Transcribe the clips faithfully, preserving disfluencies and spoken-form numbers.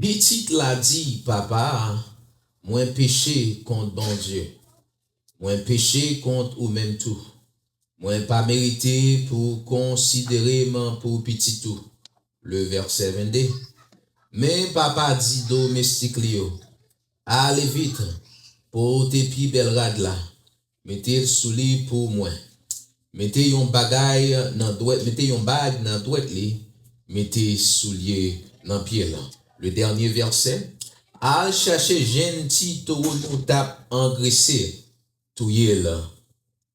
Pitit la di papa a, mwen peche kont Bondye. Mwen peche kont ou menm tou. Mwen pa merite pou w konsidere m pou pitit ou. Le vèsè vennde. Men papa di domestik li yo, ale vit, pote pi bèl rad la, mete l sou li pou mwen. Mete yon bagay nan dwèt, mete yon bag nan dwèt li, mete soulye nan pye l. Le dènye vèsè, al chache jenn ti towo nou t ap angrese, touye l,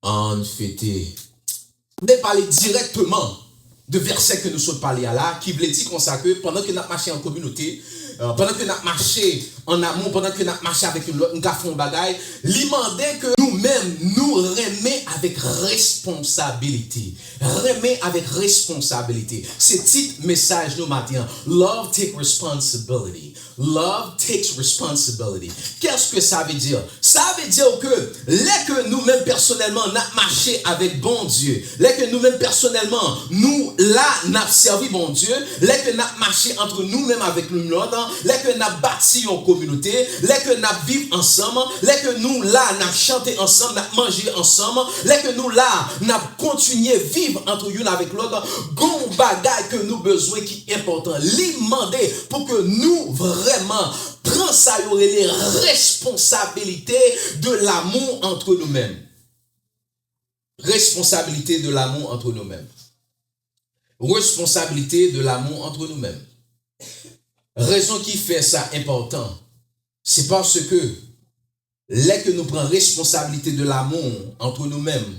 ann fete. M te pale dirèkteman de vèsè ke nou sot pale a la, ki vle di konsa ke pandan ke n ap mache an kominote, euh, pandan ke n ap mache an amou, pandan ke n ap mache avèk youn lòt, nou ka fè yon bagay, li mande ke nou menm, nou renmen avèk responsabilite. Renmen avèk responsabilite. Se tit mesaj nou maten an. Love take responsibility. Love takes responsibility. Qu'est-ce que ça veut dire? Sa vle di ke lè ke nou menm pèsonèlman n ap mache avèk Bondye, lè ke nou menm pèsonèlman nou la n ap sèvi Bondye, lè ke n ap mache antre nou menm avèk youn lòt, lè ke n ap bati yon kominote, lè ke n ap viv ansanm, lè ke nou la n ap chante ansanm, n ap manje ansanm, lè ke nou la n ap kontinye viv antre youn avèk lòt, gon bagay ke nou bezwen ki enpòtan. Li mande pou ke nou vrèman pran sa yo rele responsabilité de l'amour entre nous-mêmes. Responsabilité de l'amour entre nous-mêmes. Responsabilité de l'amour entre nous-mêmes. Rezon ki fè sa enpòtan, se paske lè ke nou pran responsabilité de l'amour entre nous-mêmes,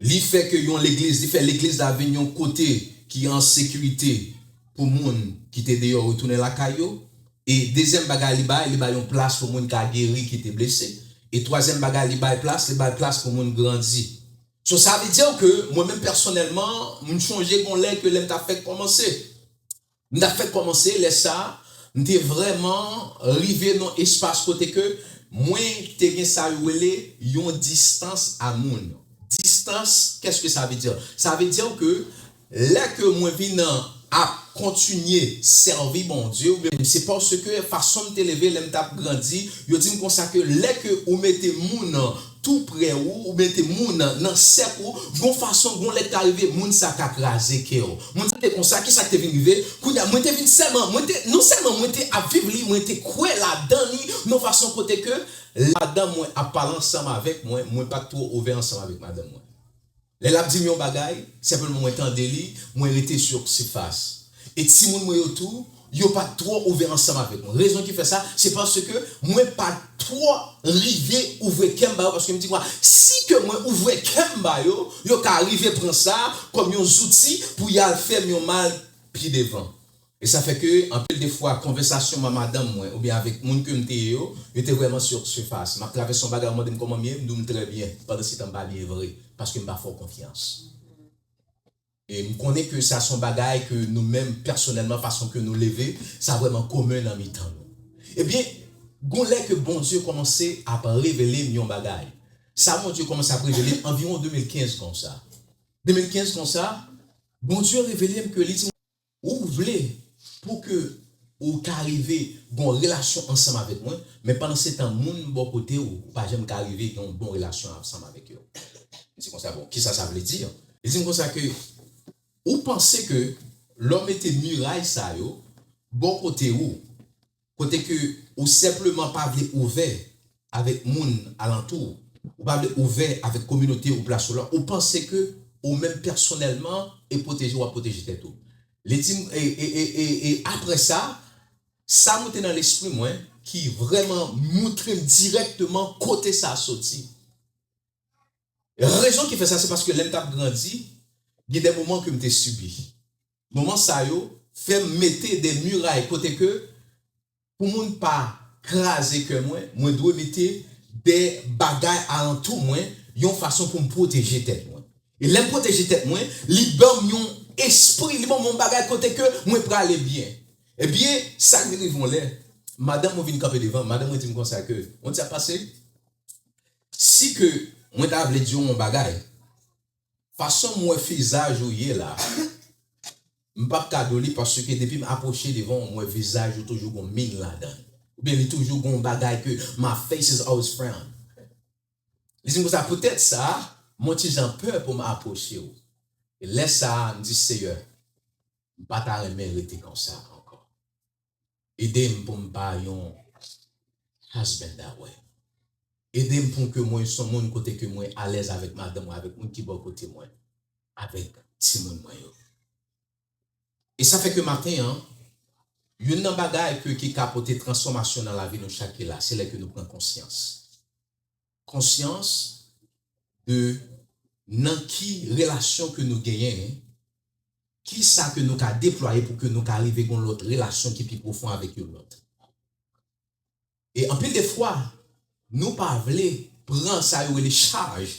li fè ke yon legliz, li fè legliz la vin yon kote ki an sekirite pou moun ki te deyò retounen lakay yo. E dezyèm bagay li bay, li bay yon plas pou moun ka geri ki te blese. E twazyèm bagay li bay plas, li bay plas pou moun grandi. So, sa vle di ke mwen menm pèsonèlman, m chonje gon lè ke lè m t ap fèk kòmanse. M t ap fèk kòmanse, lè sa, m te vrèman rive nan espas kote ke mwen te gen sa yo rele yon distans a moun. Distans, qu'est-ce que ça veut dire? Sa vle di ke lè ke mwen vin ap kontinye sèvi Bondye, oubyen se paske fason m te leve lè m t ap grandi, yo di m konsa ke lè ke ou mete moun tou prè ou, ou mete moun nan sèk ou, gon fason, gon lè ka rive, moun sa ka kraze kè w. Moun sa te konsa, kisa k te vin rive? Kounye a, mwen te vin sèlman, mwen te, non sèlman mwen te ap viv li, mwen te kwè ladan li, nan fason kote ke ladan mwen ap pale ansanm avèk mwen, mwen pa t twò ouvè ansanm avèk madanm mwen. Lè l ap di m yon bagay, senpleman mwen tande li, mwen rete sou sifas. E timoun mwen yo tou, yo pa t twò ouvè ansanm avèk mwen. Rezon ki fè sa, se paske mwen pa t twò rive ouvè kè m ba yo, paske m di kwa, si ke mwen ouvè kè m ba yo, yo ka rive pran sa kòm yon zouti pou y al fè m yon mal pi devan. E sa fè ke, anpil de fwa, konvèsasyon m a madanm mwen, oubyen avèk moun ke m te ye yo, yo te vrèman sou sifas. M ap travèse yon bagay, yo mande m kòman m ye, m di w m trè byen. Pandansetan, m pa byen vre, paske m pa fè w konfyans. E m konnen ke sa se yon bagay ke nou menm, pèsonèlman, fason ke nou leve, sa vrèman komen nan mitan nou. Ebyen, gon lè ke Bondye kòmanse ap revele m yon bagay. Sa Bondye kòmanse ap revele m anviwon de mil kenz konsa. De mil kenz konsa, Bondye revele m ke li di m, ou vle pou ke ou ka rive gon relasyon ansanm avèk mwen, men pandansetan, moun bò kote ou, ou pa janm ka rive gen yon bon relasyon ansanm avèk yo. M di konsa, bon, kisa sa vle di? Li di m konsa ke ou panse ke lè w mete miray sa yo bò kote ou, kote ke ou senpleman pa vle ouvè avèk moun alantou w, ou pa vle ouvè avèk kominote ou, plas ou la, ou panse ke ou menm pèsonèlman e pwoteje, w ap pwoteje tèt ou. Li di m, e, e, e, e, e apre sa, sa moute nan lespri mwen ki vrèman moutre m dirèkteman kote sa soti. Rezon ki fè sa, se paske lè m t ap grandi, gen de moman ke m te sibi. Moman sa yo fè m mete de miray kote ke pou moun pa kraze kè mwen, mwen dwe mete de bagay alantou mwen, yon fason pou m pwoteje tèt mwen. E lè m pwoteje tèt mwen, li ban m yon espri, li ban m yon bagay kote ke mwen prale byen. Ebyen, sa k vin rive yon lè, madanm mwen vin kanpe devan m, madanm mwen di m konsa ke, yon ti ap pase, si ke mwen ta vle di w yon bagay, fason m wè vizaj ou ye la, M p ap ka do li paske depi m apwoche devan w, m wè vizaj ou toujou gon min ladan l. Oubyen li toujou gon bagay ke my face is always frown. Li di m konsa, poutèt sa, m yon ti jan pè pou m apwoche w. E lè sa a, m di, Seyè, m pa ta renmen rete konsa ankò. Ede m pou m pa yon husband that way. Ede m pou ke mwen se yon moun kote ke mwen alèz avèk madanm mwen, avèk moun ki bò kote mwen, avèk timoun mwen yo. E sa fè ke maten an, youn nan bagay ke, ki ka pote transfòmasyon nan lavi nou chak ki la, se lè ke nou pran konsyans. Konsyans de nan ki relasyon ke nou genyen, ki sa ke nou ka deplwaye pou ke nou ka rive gon lòt relasyon ki pi pwofon avèk yon lòt. E anpil de fwa, nou pa vle pran sa yo rele chaj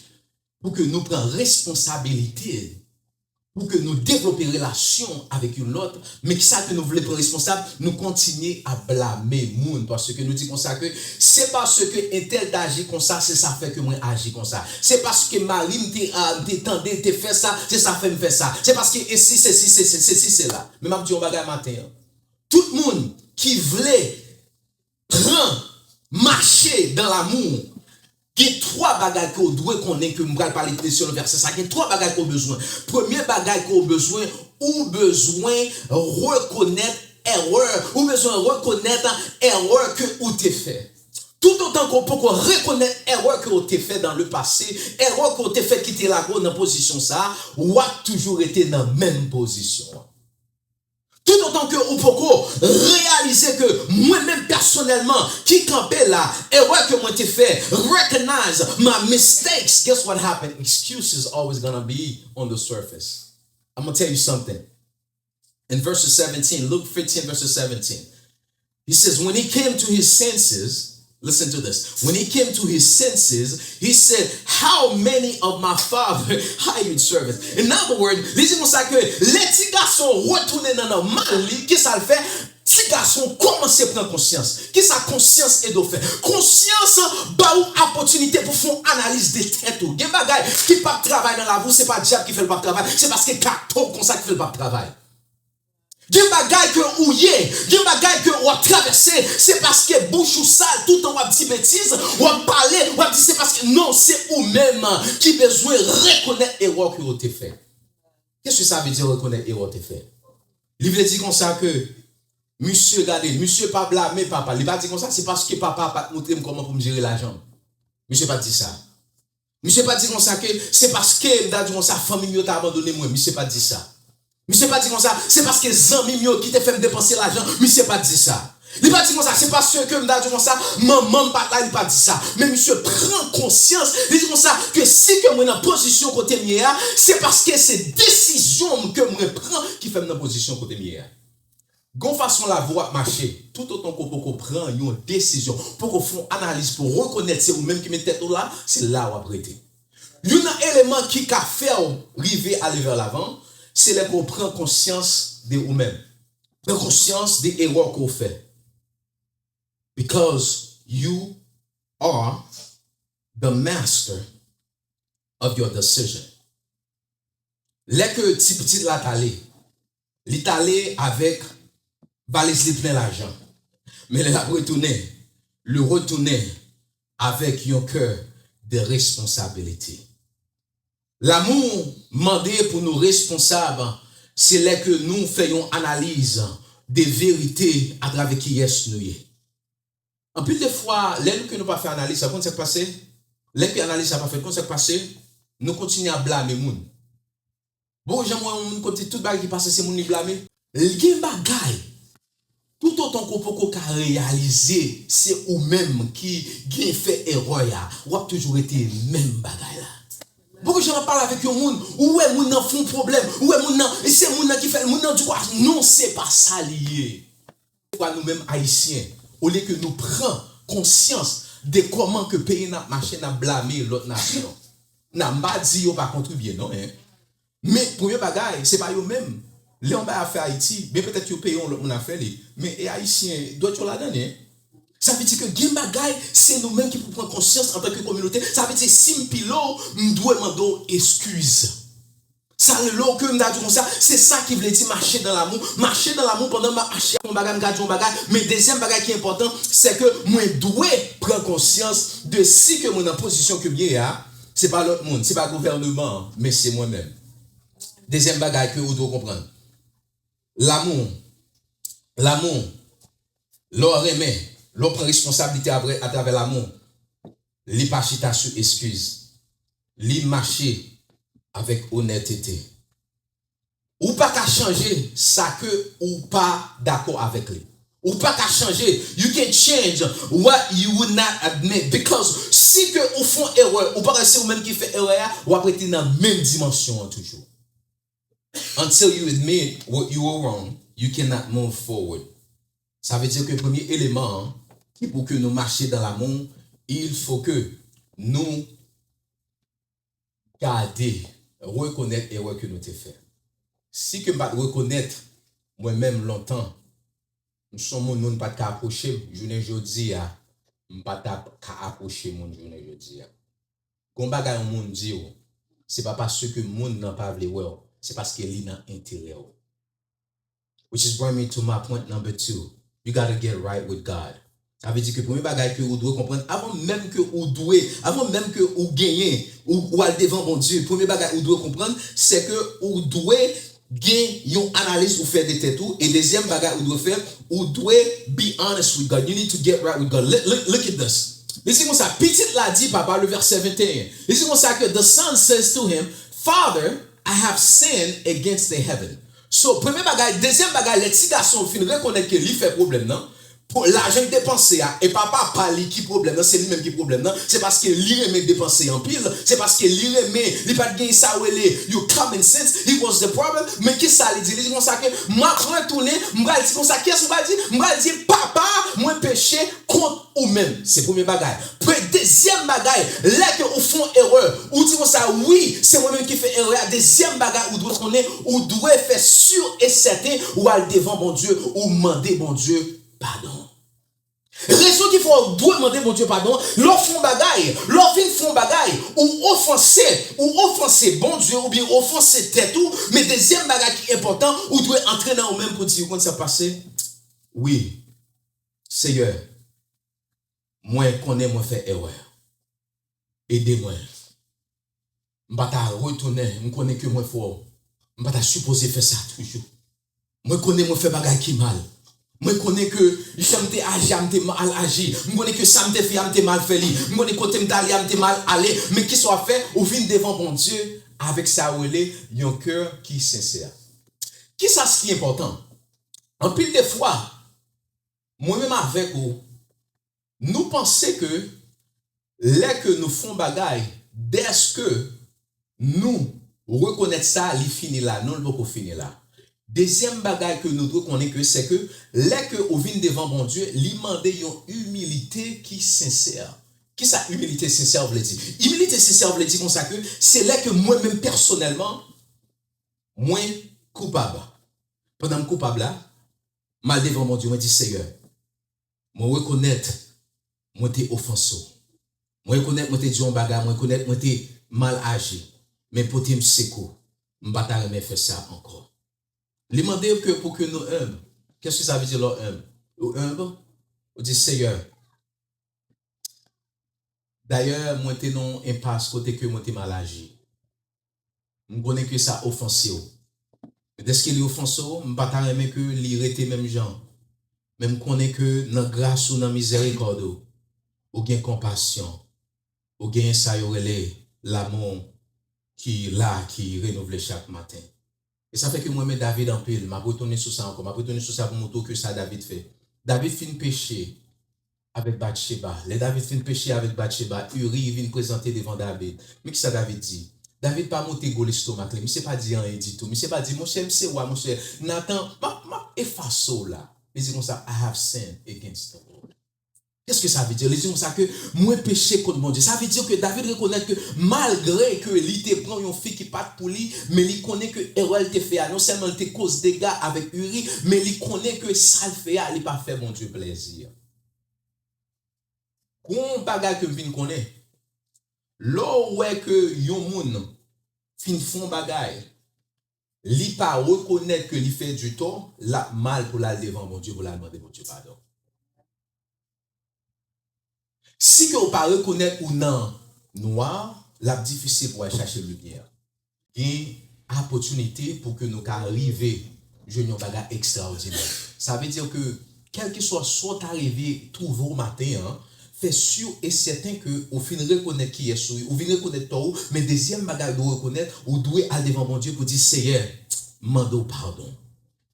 pou ke nou pran responsabilite, pou ke nou devlope relasyon avèk youn lòt, men ki sa ke nou vle pran responsab, nou kontinye ap blame moun, paske nou di konsa ke se paske entèl t aji konsa, se sa fè ke mwen aji konsa. Se paske mari m te, a, m te tande, te fè sa, se sa fè m fè sa. Se paske ensi, sesi, sesi, sesi, sela. Men m ap di yon bagay maten an. Tout moun ki vle pran, mache dans l'amour, gen twa bagay ke w dwe konnen ke m pral pale de selon vèsè sa. Gen twa bagay ke w bezwen. Premye bagay ke w bezwen, ou bezwen rekonèt erè. Ou bezwen rekonèt erè ke ou te fè. Toutotan ke w poko rekonèt erè ke w te fè dans le passé, erè ke w te fè ki te lage w nan pozisyon sa a, w ap toujou rete nan menm pozisyon an. Toutotan ke ou poko reyalize ke mwen menm pèsonèlman ki kanpe la, erè ke mwen te fè, recognize my mistakes, guess what happened? Excuses always gonna be on the surface. I'm gonna tell you something. In verses seventeen, Luke fifteen, verses seventeen, he says, when he came to his senses, listen to this. When he came to his senses, he said, how many of my father hired servants? In other words, li di konsa ke lè ti gason retounen nan nòmal li, ki sa l fè? Ti gason kòmanse pran konsyans. Ki sa konsyans ede w fè? Konsyans ba ou opòtinite pou fè yon analiz de tèt ou. Gen bagay ki p ap travay nan lavi w, se pa dyab ki fè l p ap travay, se paske kato w konsa ki fè l p ap travay. Gen bagay ke ou ye, gen bagay ke w ap travèse, se paske bouch ou sal, toutan w ap di betiz, w ap pale, w ap di se paske, non, se ou menm ki bezwen rekonèt erè ke w te fè. Qu'est-ce que ça veut dire reconnaître erè w te fè? Li vle di konsa ke, misye, gade, misye pa blame papa l. Li pa di konsa, se paske papa a pa t montre m kòman pou m jere lajan m. Misye pa t di sa. Misye pa t di konsa ke se paske m ta di konsa fanmi m yo ta abandone mwen. Misye pa t di sa. Misye pa t di konsa se paske zanmi m yo ki te fè m depanse lajan. Misye pa t di sa. Li pa t di konsa se paske m ta di konsa manman m pa t la, li pa t di sa. Men misye pran konsyans, li di konsa ke si ke mwen nan pozisyon kote m ye a, se paske se desizyon m ke mwen pran ki fè m nan pozisyon kote m ye a. Gon fason lavi w ap mache, toutotan ke w poko pran yon desizyon, poko fè yon analiz pou rekonèt se ou menm ki met tèt ou la, se la w ap rete. Youn nan eleman ki ka fè w rive ale vè lavan, se lè ke w pran konsyans de ou menm. Pran konsyans de erè ke w fè. Because you are the master of your decision. Lè ke ti pitit la t ale, li t ale avèk valiz li plen lajan. Men lè l ap retounen, li retounen avèk yon kè de responsabilite. Lanmou mande pou nou responsab, se lè ke nou fè yon analiz de verite atravè kiyès nou ye. Anpil de fwa, lè nou ke nou pa fè analiz sa, konn sa k pase? Lè ke analiz sa pa fèt, konn sa k pase? Nou kontinye ap blame moun. Bon, jan mwen, yon moun kote tout bagay ki pase, se moun li blame. Gen bagay, toutotan ke w poko ka reyalize se ou menm ki gen fè erè a, w ap toujou rete menm bagay la. Bon, jan m ap pale avèk yon moun, ou wè moun nan fè yon pwoblèm, ou wè moun nan, se moun nan ki fè, moun nan di kwa, non, se pa sa li ye. Fwa nou menm Ayisyen, olye ke nou pran konsyans de kòman ke peyi n ap mache, n ap blame lòt nasyon. Nan, m pa di yo pa kontribye, non, en. Men, premye bagay, se pa yo menm. Lè yon bagay ap fè Ayiti, byen petèt yo peye yon lòt moun ap fè li. Men, e Ayisyen, dwèt yo ladan, en. Sa vle di ke gen bagay, se nou menm ki pou pran konsyans antanke kominote. Sa vle di, si m pile w, m dwe mande w eskiz. Sa rele w ke m ta di konsa, se sa ki vle di mache dan lamou. Mache dan lamou pandan m ap mache ak yon bagay, m ka di yon bagay, men dezyèm bagay ki enpòtan, se ke mwen dwe pran konsyans de si ke mwen nan pozisyon ke m ye a, se pa lòt moun, se pa gouvènman an, men se mwen menm. Dezyèm bagay ke ou dwe konprann, lamou, lamou, lè w renmen, lè w pran responsablite avè, atravè lamou, li pa chita sou eskiz. Li mache avèk onètete. Ou pa ka chanje sa ke ou pa dakò avèk li. Ou pa ka chanje. You can change what you would not admit. Because si ke ou fè yon erè, ou pa wè se ou menm ki fè erè a, w ap rete nan menm dimansyon an toujou. Until you admit what you were wrong, you cannot move forward. Sa vle di ke premye eleman an, ki pou ke nou mache dan lamou, il faut que nou gade, rekonèt erè ke nou te fè. Si ke m pa t rekonèt mwen menm lontan, m se yon moun, moun pa t ka apwoche m, jounen jodi a, m pa t ap ka apwoche moun jounen jodi a. Gon bagay yon moun di w, se pa paske moun nan pa vle wè w, se paske li nan enterè w. Which is bring me to my point number two. You gotta get right with God. Sa vle di ke premye bagay ke ou dwe konprann, avan menm ke ou dwe, avan menm ke ou genyen, ou, ou al devan Bondye, premye bagay ou dwe konprann, se ke ou dwe gen yon analiz ou fè de tèt ou, e dezyèm bagay ou dwe fè, ou dwe be honest with God. You need to get right with God. Look, look, look at this. Li di konsa, pitit la di papa, le verset vingt et un. Li di konsa ke the son says to him, Father, I have sinned against the heaven. So, premye bagay, dezyèm bagay, lè ti gason fin rekonèt ke li fè pwoblèm nan, pou lajan l depanse a, e pa papa li ki pwoblèm nan, se li menm ki pwoblèm nan, se paske li renmen depanse anpil, se paske li renmen, li pa t gen sa w rele yon common sense, he was the problem, men kisa li di? Li di konsa ke, m ap retounen, m pral di konsa, kiyès m pral di? M pral di, papa, mwen peche kont ou menm. Se premye bagay. Pre-, dezyèm bagay, lè ke ou fè yon erè, ou di konsa, wi, se mwen menm ki fè erè a. Dezyèm bagay, ou dwe konnen, ou dwe fè si e sèten, ou al devan Bondye, ou mande Bondye padon. Rezon ki fè ou dwe mande Bondye padon, lè w fè yon bagay, lè w fin fè yon bagay, ou ofanse, ou ofanse Bondye, oubyen ofanse tèt ou, men dezyèm bagay ki enpòtan, ou dwe antre nan ou menm pou di, ou konn sa k pase? Wi, Seyè, mwen konnen mwen fè erè. Ede mwen. M pa ta retounen, m konnen ke mwen fò. M pa ta sipoze fè sa toujou. Mwen konnen mwen fè bagay ki mal. Mwen konnen ke jan m te aji a, m te mal aji. M konnen ke sa m te fè a, m te mal fè li. M konnen kote m t ale a, m te mal ale. Men kisa w ap fè? Ou vin devan Bondye avèk sa yo rele yon kè ki sensè. Kisa ki enpòtan? Anpil de fwa, mwen menm avèk ou, nou panse ke lè ke nou fè yon bagay, dèske nou rekonèt sa, li fini la. Non, li poko fini la. Dezyèm bagay ke nou dwe konnen ke, se ke lè ke ou vin devan Bondye, li mande yon imilite ki sensè. Kisa imilite sensè vle di? Imilite sensè vle di konsa ke se lè ke mwen menm pèsonèlman, mwen koupab. Pandan m koupab la, m al devan Bondye, mwen di, Seyè, mwen rekonèt mwen te ofanse w. Mwen rekonèt mwen te di yon bagay, mwen rekonèt mwen te mal aji. Men pote m sekou. M pa ta renmen fè sa ankò. Li mande ke pou ke nou enb. Kèske sa vle di lè w enb? Ou enb, ou di, Seyè, dayè, mwen te nan yon enpas kote ke mwen te mal aji. M konnen ke sa ofanse w. Men dèske li ofanse w, m pa ta renmen ke li rete menm jan. Men m konnen ke nan gras ou, nan mizèrikòd ou, ou gen konpasyon, ou gen sa yo rele lamou ki la, ki renouvle chak maten. E sa fè ke mwen renmen David anpil. M ap retounen sou sa ankò. M ap retounen sou sa pou montre w ke sa David fè. David fin peche avèk Batcheba. Lè David fin peche avèk Batcheba, Uri vin prezante devan David. Men kisa David di? David pa montre gwo lestomak li. Misye pa di anyen ditou. Misye pa di, monchè, m se wa, monchè. Natan, m ap, m ap efase w la. Li di konsa, I have sinned against the Lord. Kèske sa vle di? Li di konsa ke mwen peche kont Bondye. Sa vle di ke David rekonèt ke malgre ke li te pran yon fi ki pa t pou li, men li konnen ke erè l te fè a, non sèlman li te koz dega avèk Uri, men li konnen ke sa l fè a, li pa fè Bondye plèzi. Gon bagay ke m vin konnen. Lè w wè ke yon moun fin fè yon bagay, li pa rekonèt ke li fè ditò, l ap mal pou l al devan Bondye, pou l al mande Bondye padon. Si ke w pa rekonèt ou nan nwa, l ap difisil pou w al chache limyè. Gen opòtinite pou ke nou ka rive jwenn yon bagay ekstraòdinè. Sa vle di ke kèlkeswa sa w ta rive twouve w maten an, fè si e sèten ke ou fin rekonèt kiyès ou ye, ou vin rekonèt tò ou, men dezyèm bagay ou dwe rekonèt, ou dwe al devan Bondye pou di, Seyè, mande w padon.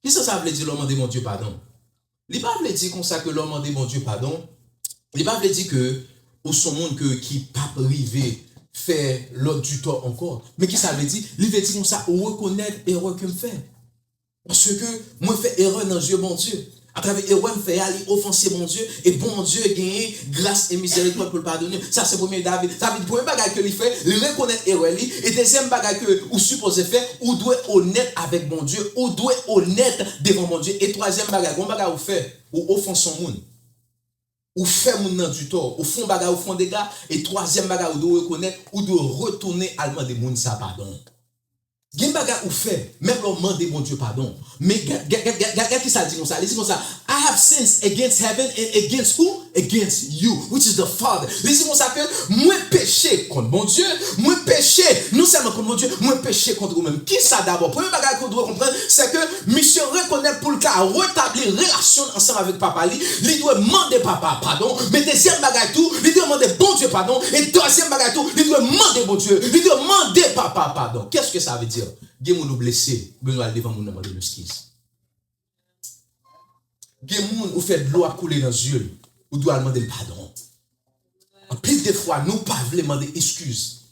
Kisa sa vle di lè w mande Bondye padon? Li pa vle di konsa ke lè w mande Bondye padon, li pa vle di ke ou se yon moun ke, ki p ap rive fè lòt ditò ankò. Men kisa l vle di? Li vle di konsa, ou rekonèt erè ke m fè. Paske mwen fè erè nan zye Bondye. Atravè erè m fè a, li ofanse Bondye, e Bondye genyen gras e mizerikòd pou l padone m. Sa se premye David. Sa vle di premye bagay ke li fè, li rekonèt erè li, e dezyèm bagay ke ou sipoze fè, ou dwe onèt avèk Bondye, ou dwe onèt devan Bondye. E twazyèm bagay, gon bagay ou fè, ou ofanse yon moun. Ou fè moun nan ditò, ou fè yon bagay, ou fè yon dega, e twazyèm bagay ou dwe rekonèt, ou dwe retounen al mande moun sa padon. Gen bagay ou fè, menm lè w mande Bondye padon. Men gad, gad, gad, gad, gad, gad kisa l di konsa. Li di konsa, I have sins against heaven and against who? Against you, which is the Father. Li di konsa ke mwen peche kont Bondye, mwen peche, non sèlman kont Bondye, mwen peche kont ou menm. Kisa dabò? Premye bagay ke w dwe konprann, se ke misye rekonèt pou l ka retabli relasyon l ansanm avèk papa li, li dwe mande papa a padon. Men dezyèm bagay tou, li dwe mande Bondye padon. E twazyèm bagay tou, li dwe mande Bondye, li dwe mande papa a padon. Qu'est-ce que ça veut dire? Gen moun ou blese, ou bezwen al devan moun nan mande l eskiz. Gen moun ou fè dlo ap koule nan zye l, ou dwe al mande l padon. Anpil de fwa, nou pa vle mande eskiz.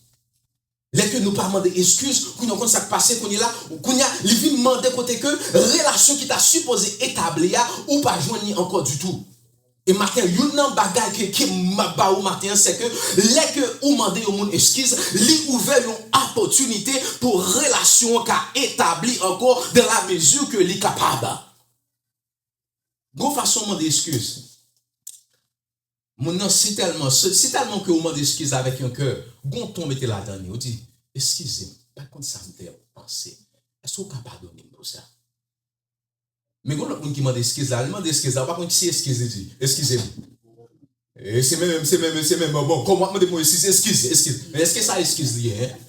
Lè ke nou pa mande eskiz, kounye a w konn sa k pase, kounye la, kounye a, li vin mande kote ke relasyon ki ta sipoze etabli a, ou pa jwenn li ankò ditou. E maten, youn nan bagay ke, ke m ap ba ou maten an, se ke lè ke ou mande yon moun eskiz, li ouvè yon opòtinite pou relasyon an ka etabli ankò dans la mesure ke li kapab. Gon fason mande eskiz. Moun nan si tèlman, si, si tèlman ke ou mande eskiz avèk yon kè, gon ton mete ladan li, ou di, eskize m, m pa t konn sa m te panse. Èske w ka padone m pou sa? Men gon lòt moun ki mande eskiz la, li mande eskiz la, ou pa konn ki eskiz li di, eskize m. E se menm, se menm, se menm, bon, kòm w ap mande pou eskize, eskize, eskize. Men èske sa eskiz li ye, en?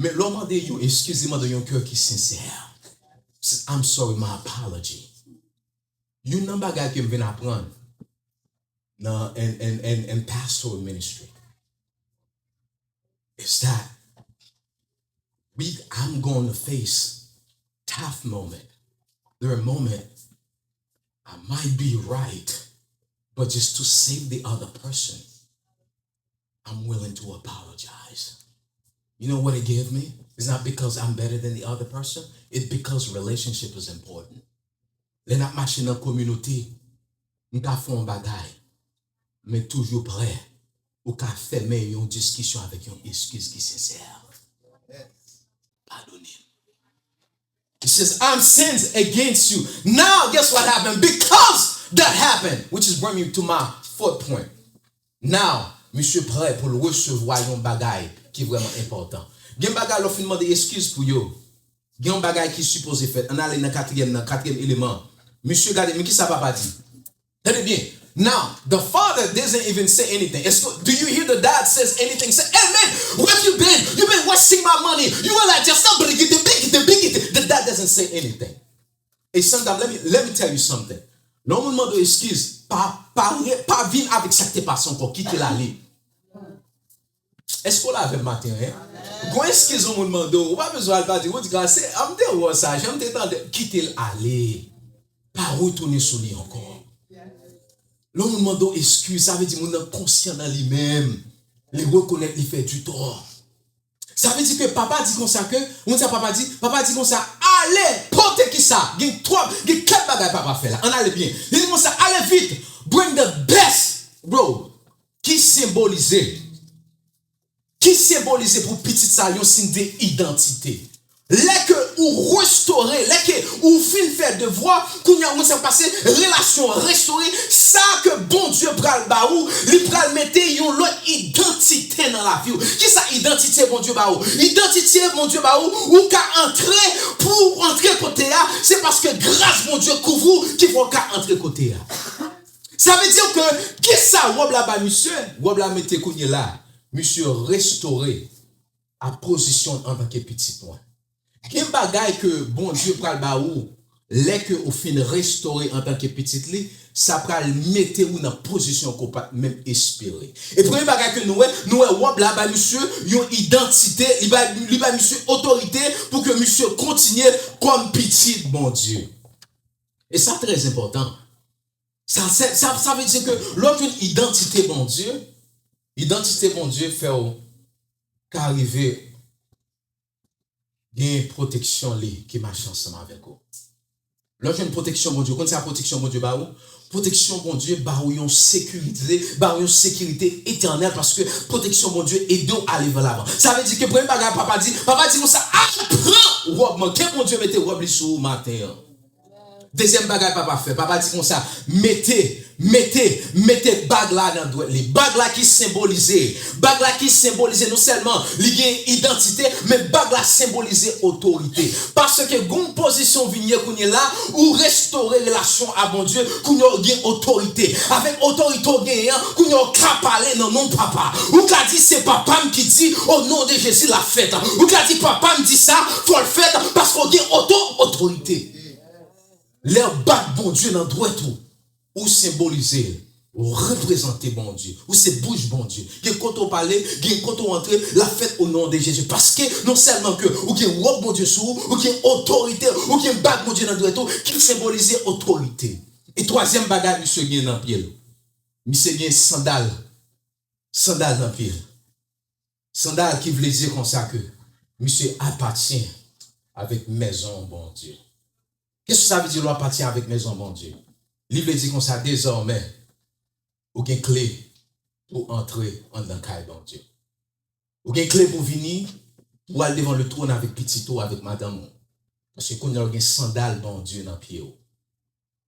Men lè w mande yon eskiz, li mande yon kè ki sensè. Says, I'm sorry, my apology. Youn nan bagay ke m vin aprann nan, in, in, in, in pastoral ministry is that we, I'm going to face tough moment. There are moments I might be right, but just to save the other person, I'm willing to apologize. You know what it gave me? It's not because I'm better than the other person. It's because relationship is important. Lè n ap mache nan kominote, m ka fè yon bagay, men toujou prè ou ka fèmen yon diskisyon avèk yon eskiz ki sensè. Padone m. He says, I'm sins against you. Now, guess what happened? Because that happened, which is bring me to my fourth point. Now, misye prè pou l resevwa yon bagay ki vrèman enpòtan. Gen bagay lè w fin mande eskiz pou yo. Gen yon bagay ki sipoze fèt. Ann ale nan katriyèm nan, katriyèm eleman. Misye gade, men kisa papa di? Tande byen. Now, the father doesn't even say anything. Èske, do you hear the dad says anything? Say, hey man, where have you been? You been wasting my money. You were like just somebody get the big, the big. The dad doesn't say anything. E Sandra, let me, let me tell you something. Lè yon moun mande w eskiz, pa, pa, pa vin avèk sa k te pase ankò, kite l ale. Èske w la avè m maten an, en? Gon eskiz yon moun mande w, ou pa bezwen al pa di, ou di, "Gra, se, a, m te wè w sa, jan m te tande, kite l ale. Pa retounen sou li ankò." Lè yon moun mande w eskiz, sa vle di moun nan konsyan nan li menm. Li rekonèt li fè ditò. Sa vle di ke papa di konsa ke, moun sa papa di, papa di konsa, "Ale, pote kisa?" Gen twòp, gen kèk bagay papa fè la. Ann ale byen. Li di konsa, "Ale vit, bring the best, bro." Ki senbolize, ki senbolize pou pitit sa yon siy de idantite. Lè ke ou restore, lè ke ou fin fè devwa, kounye a ou konn sa k pase, relasyon an restore, sa ke Bondye pral ba ou, li pral mete yon lòt idantite nan lavi w. Kisa idantite Bondye ba ou? Idantite Bondye ba ou, ou ka antre, pou w antre kote a, se paske gras Bondye kouvri w ki fè w ka antre kote a. Sa vle di ke kisa wòb la ba misye? Wòb la mete kounye la, misye restore a pozisyon l antanke pitit mwen. Gen bagay ke Bondye pral ba ou, lè ke ou fin restore antanke pitit li, sa pral mete ou nan pozisyon ke w pa t menm espere. E premye bagay ke nou wè, nou wè wòb la bay misye yon idantite, li bay, li bay misye otorite pou ke misye kontinye kòm pitit Bondye. E sa trè enpòtan. Sa, sa, sa, sa vle di ke lè w jwenn idantite Bondye, idantite Bondye fè w ka rive gen pwoteksyon li ki mache ansanm avèk ou. Lè w jwenn pwoteksyon Bondye, ou konn sa pwoteksyon Bondye ba ou? Pwoteksyon Bondye ba ou yon sekirite, ba ou yon sekirite etènèl paske pwoteksyon Bondye ede w ale vè lavan. Sa vle di ke premye bagay papa di, papa di konsa, al pran wòb mwen, ke Bondye mete wòb li sou ou maten an. Dezyèm bagay papa fè, papa di konsa, mete, mete, mete bag la nan dwèt li. Bag la ki senbolize, bag la ki senbolize non sèlman li gen idantite, men bag la senbolize otorite. Paske gon pozisyon w vin ye kounye la, ou restore relasyon a Bondye, kounye a w gen otorite. Avèk otorite w genyen an, kounye a w ka pale nan non papa. Ou ka di se papa m ki di, o non de Jezi l ap fèt. Ou ka di papa m di sa, fò l fèt, paske w gen oto, otorite. Lè w bag Bondye nan dwèt ou, ou senbolize l, ou reprezante Bondye, ou se bouch Bondye. Gen kote w pale, gen kote w antre, l ap fèt o non de Jezi. Paske non sèlman ke ou gen wòb Bondye sou ou, ou gen otorite, ou gen bag Bondye nan dwèt ou ki senbolize otorite. E twazyèm bagay misye gen nan pye l, misye gen sandal, sandal nan pye l. Sandal ki vle di konsa ke misye apatyen avèk mezon Bondye. Kisa sa vle di lè w apatyen avèk mezon Bondye? Li vle di konsa dezòmè, ou gen kle pou antre anndan kay Bondye. Ou gen kle pou vini, pou al devan le twòn avèk pitit ou, avèk madanm ou. Paske kounye a ou gen sandal Bondye nan pye w.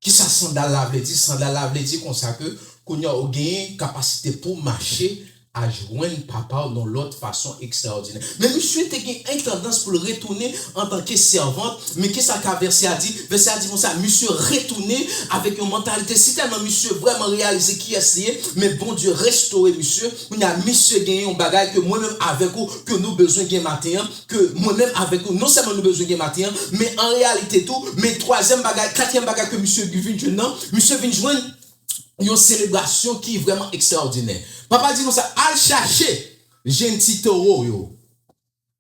Kisa sandal la vle di? Sandal la vle di konsa ke kounye a ou genyen kapasite pou mache a jwenn papa w nan lòt fason ekstraòdinè. Men misye te gen yon tandans pou l retounen antanke sèvant. Men kisa ka vèsè a di? Vèsè a di konsa, misye retounen avèk yon mantalite, sitèlman misye vrèman reyalize kiyès li ye, men Bondye restore misye. Kounye a, misye genyen yon bagay ke mwen menm avèk ou, ke nou bezwen gen maten an, ke mwen menm avèk ou, non sèlman nou bezwen gen maten an, men an reyalite tou, men twazyèm bagay, katriyèm bagay ke misye vin jwenn nan, misye vin jwenn yon selebrasyon ki vrèman ekstraòdinè. Papa di konsa, al chache jenn ti towo yo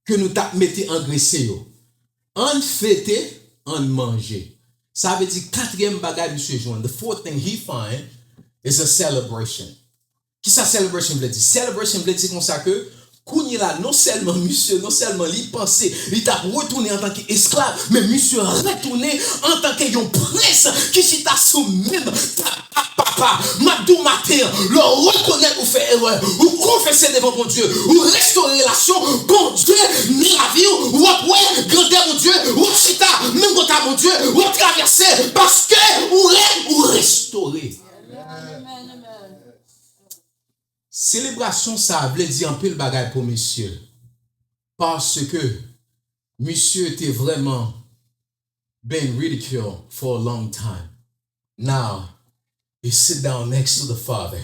ke nou t ap mete angrese yo. Ann fete, ann manje. Sa vle di katriyèm bagay misye jwenn. The fourth thing he find is a celebration. Kisa celebration vle di? Celebration vle di konsa ke kounye la, non sèlman misye, non sèlman li panse li t ap retounen antanke esklav, men misye retounen antanke yon prens ki chita sou menm tab a papa. M ap di w maten an, lè w rekonèt ou fè erè, ou konfese devan Bondye, ou restore relasyon Bondye nan lavi w, w ap wè grandè Bondye, w ap chita menm kote a Bondye, w ap travèse, paske ou re-, ou restore. Selebrasyon sa a vle di anpil bagay pou misye, paske misye te vrèman been ridiculed for a long time. Now, he sit down next to the father.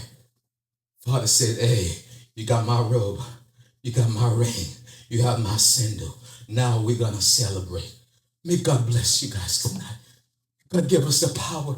Father said, "Hey, you got my robe, you got my ring, you have my sandal. Now we're gonna celebrate." May God bless you guys tonight. God give us the power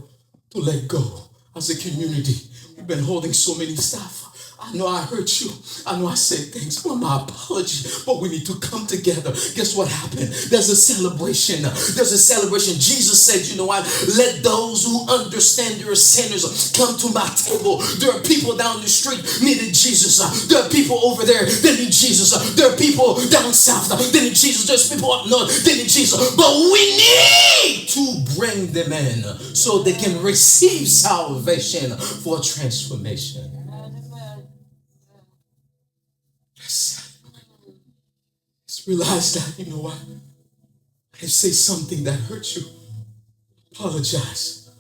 to let go as a community. We've been holding so many stuff. I know I hurt you. I know I said things, but my apology. But we need to come together. Guess what happened? There's a celebration. There's a celebration. Jesus said, "You know what? Let those who understand they're sinners come to my table." There are people down the street needed Jesus. There are people over there that need Jesus. There are people down south that need Jesus. There's people up north that need Jesus. But we need to bring them in so they can receive salvation for transformation. Let's, let's realize that, you know what? If say something that hurt you, apologize.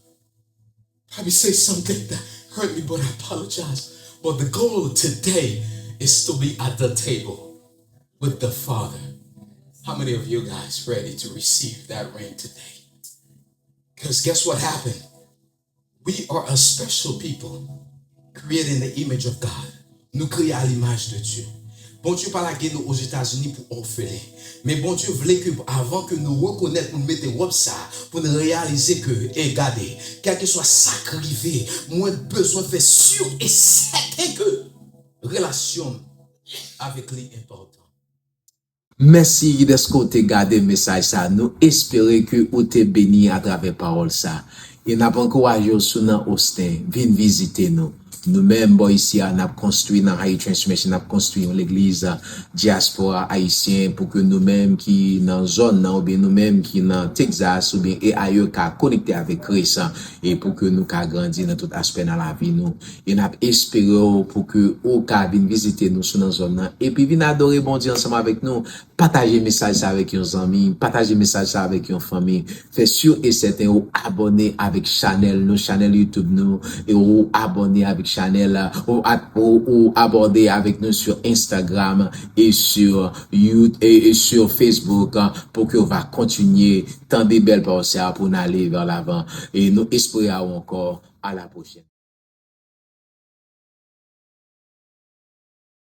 Probably say something that hurt me, but I apologize. But the goal today is to be at the table with the Father. How many of you guys ready to receive that ring today? Because guess what happened? We are a special people created in the image of God. Nou kreye a limaj de Dye. Bondye pa lage nou Ozetazini pou òfelen. Men Bondye vle ke avan ke nou rekonèt, pou n mete wòb sa, pou n reyalize ke, e gade, kèlkeswa sa k rive, mwen bezwen fè si e sèten ke relasyon m avèk li enpòtan. Mèsi dèske w te gade mesaj sa. Nou espere ke ou te beni atravè pawòl sa. E n ap ankouraje w, si w nan Austin, vin vizite nou. Nou menm bò isi a, n ap konstwi nan Haiti Transformation, n ap konstwi yon legliz dyaspora ayisyen pou ke nou menm ki nan zòn nan oubyen nou menm ki nan Texas oubyen e ayè ka konekte avèk Kris e pou ke nou ka grandi nan tout aspè nan lavi nou. E n ap espere w pou ke ou ka vin vizite nou si w nan zòn nan epi vin adore Bondye ansanm avèk nou. Pataje mesaj sa avèk yon zanmi, pataje mesaj sa avèk yon fanmi. Fè si e sèten ou abòne avèk chanèl nou, chanèl YouTube nou, e ou abòne avèk chanèl, ou, ou, ou abòne avèk nou sur Instagram e sur, You- e, e sur Facebook, pou ke w va kontinye tande bèl pawòl sa pou n ale vè lavan. E nou espere a ou ankò. À la prochaine.